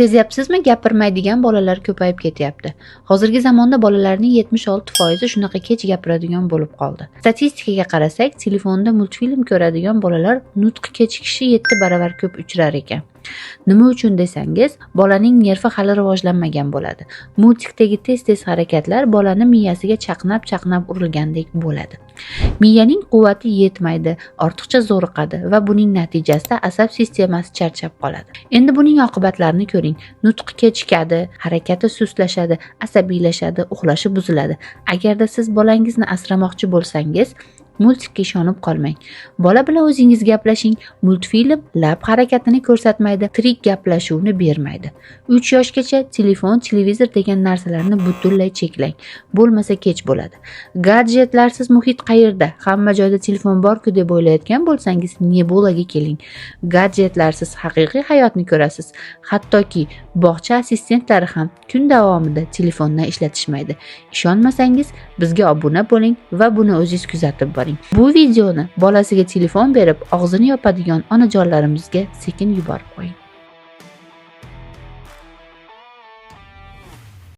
Sezyapsizmi, gapirmaydigan bolalar ko'payib ketyapti. Hozirgi zamonda bolalarning 76% shunaqa kech gapiradigan bo'lib qoldi. Statistikaga qarasak, telefonda multfilm ko'radigan bolalar nutqi kechikishi 7 baravar ko'p uchrar ekan. Nima uchun desangiz, bolaning nervi hali rivojlanmagan bo'ladi. Multikdagi tez-tez harakatlar bolani miyasiga chaqnab-chaqnab urilgandek bo'ladi. Miyaning quvvati yetmaydi, ortiqcha zo'riqadi va buning natijasida asab sistemasi charchab qoladi. Endi buning oqibatlarini ko'ring. Nutqi kechikadi, harakati sustlashadi, asabiylashadi, uxlashi buziladi. Agarda siz bolangizni asramoqchi bo'lsangiz, multikka ishonib qolmang. Bola bilan o'zingiz gaplashing. Multfilm lab harakatini ko'rsatmaydi, tirik gaplashuvni bermaydi. 3 yoshgacha telefon, televizor degan narsalarni butunlay cheklang. Bo'lmasa kech bo'ladi. Gadjetlarsiz muhit qayerda? Hamma joyda telefon bor-ku deb o'ylayotgan bo'lsangiz, Nebulaga keling. Gadjetlarsiz haqiqiy hayotni ko'rasiz. Hattoki bog'cha assistentlari ham kun davomida telefondan ishlatishmaydi. Ishonmasangiz, bizga obuna bo'ling va buni o'zingiz kuzatib boring. Bu videoni bolasiga telefon berib, og'zini yopadigan onajonlarimizga sekin yuborib qo'ying.